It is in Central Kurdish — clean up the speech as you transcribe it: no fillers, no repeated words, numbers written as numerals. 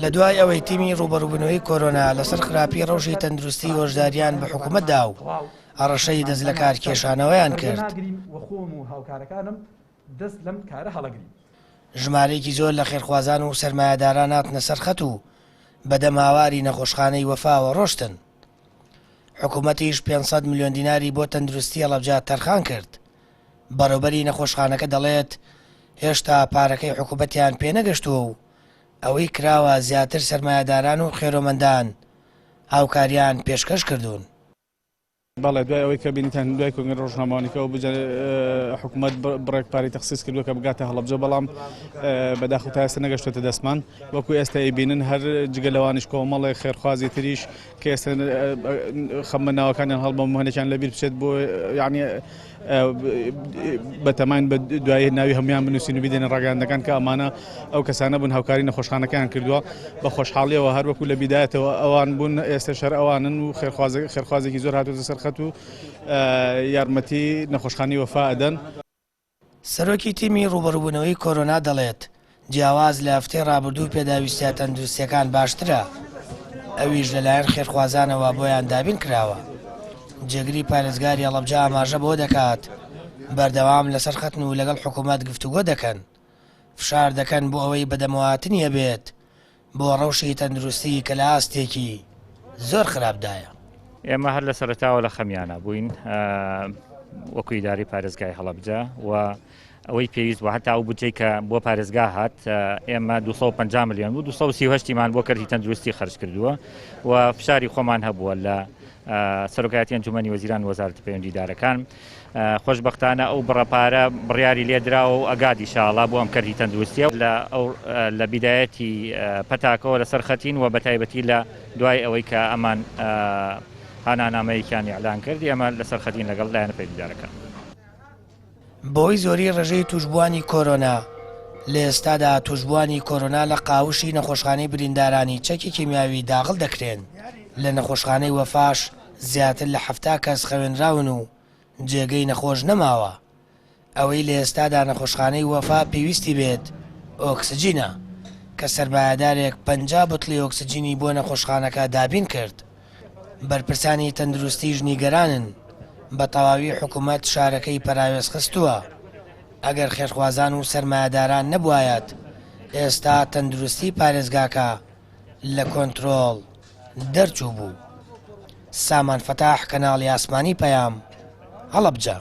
لە دوای ئەوەی تیمی ڕووبەڕووبوونەوەی کۆرۆنا لەسەر خراپی ڕەوشی تەندروستی هۆشداریان بە حکومەت دا و هەڕەشەی دەستلەکارکێشانەوەیان کرد. ژمارەیەکی زۆر لە خێرخوازان و سەرمایەداران هاتنە سەر خەت و بەدەم هاواری نەخۆشخانەی وەفاوە ڕۆشتن. حکومەتیش 500 ملیۆن دیناری بۆ تەندروستی هەڵەبجە تەرخان کرد. بەڕێوبەری نەخۆشخانەکە دەڵێت، هێشتا پارەکەی حکومەتیان پێنەگەشتووە و ئەوەی کراوە زیاتر سەرمایەداران و خێرۆمەندان هاوکاریان پێشکەش کردوون. بەڵێ دوای ئەوەی کە بینیتان دوای کۆنگرەی ڕۆژنامەوانی کە ئەو بجە حکوومەت بڕێک پارەی تەخسیس کردووە کە بگاتە هەڵەبجە بەڵام بەداخەوە تا ئێستا نەگەشتۆتە دەستمان وەکو ئێستا ئەیبینن هەر جگە لەوانیش کۆمەڵێک خێرخوازی تریش کە ئێستا خەمە ناوەکانیان هەڵبەم هەنێکیان لەبیر بچێت بۆ یعنی بەتەماین بە دوایی ناوی هەموان بنووسین و بیدەینە ڕاگەیاندنەکان کە ئەمانە ئەو کەسانە بوون هاوکاری نەخۆشخانەکەیان کردووە بە خۆشحاڵیەوە هەر وەکو لە بیدایەتەوە ئەوان بوون ئێستاش هەر ئەوانن و خێرخوازێکی زۆر هاتووەتە سەر خەت و یارمەتی نەخۆشخانەی وەفا ئەدەن. سەرۆکی تیمی ڕووبەڕووبوونەوەی کۆرۆنا دەڵێت، جیاواز لە هەفتەی ڕابردوو پێداویستیە تەندروستیەکان باشترە، ئەویش لەلایەن خێرخوازانەوە بۆیان دابین کراوە. جێگری پارێزگاری هەڵەبجە ئاماژە بەوە دەکات، بەردەوام لەسەر خەتن و لەگەڵ حکومەت گفتوگۆ دەکەن، فشار دەکەن بۆ ئەوەی بەدەمەوەهاتنی هەبێت بۆ ڕەوشی تەندروستی کە لە ئاستێکی زۆر خراپدایە. ئێمە هەر لە سەرەتاوە لە خەمیانە بووین وەکو ئیدارەی پارێزگای هەڵەبجە و ئەوەی پێویست بوو هەتا ئەو بودجەی کە بۆ پارێزگا هات ئێمە 250 ملیۆن بوو 238 مان بۆ کەرتی تەندروستی خەرج کردووە و فشاری خۆمان هەبووە لە سەرۆکایەتی ئەنجومەنی وەزیران وەزارەتی پەیوەندیدارەکان خۆشببختانە ئەو بڕە پارە بڕیاری لێدراوە و ئەگات ئیشاڵا بۆ ئەم کەرتی تەندروستیە لە ئەو لە بیدایەتی پەتاکەوە لەسەر خەتین و بەتایبەتی لە دوای ئەوەی کە ئەمان هانانامەیەکیان ئیعلان کرد ئێمە لەسەر خەتین لەگەڵ لایەنە پەیوەندیدارەکان. بەهۆی زۆری ڕێژەی تووشبووانی کۆرۆنا، لە ئێستادا تووشبووانی کۆرۆنا لە قاوشی نەخۆشخانەی بریندارانی چەکی کیمیاوی داغڵ دەکرێن، لە نەخۆشخانەی وەفاش زیاتر لە 70 کەس خەوێنراون و جێگەی نەخۆش نەماوە. ئەوەی لە ئێستادا نەخۆشخانەی وەفا پێویستی بێت ئۆکسجینە، کە سەرمایەدارێک 50 بتڵی ئۆکسجینی بۆ نەخۆشخانەکە دابین کرد. بەرپرسانی تەندروستیش نیگەرانن، بە تەواوی حکومەت شارەکەی پەراوێز خستووە، ئەگەر خێرخوازان و سەرمایەداران نەبوایەت ئێستا تەندروستی پارێزگاکە لە کۆنترۆڵ دەرچووبوو. سامان فەتاح، کەناڵی ئاسمانی پەیام، هەڵەبجە.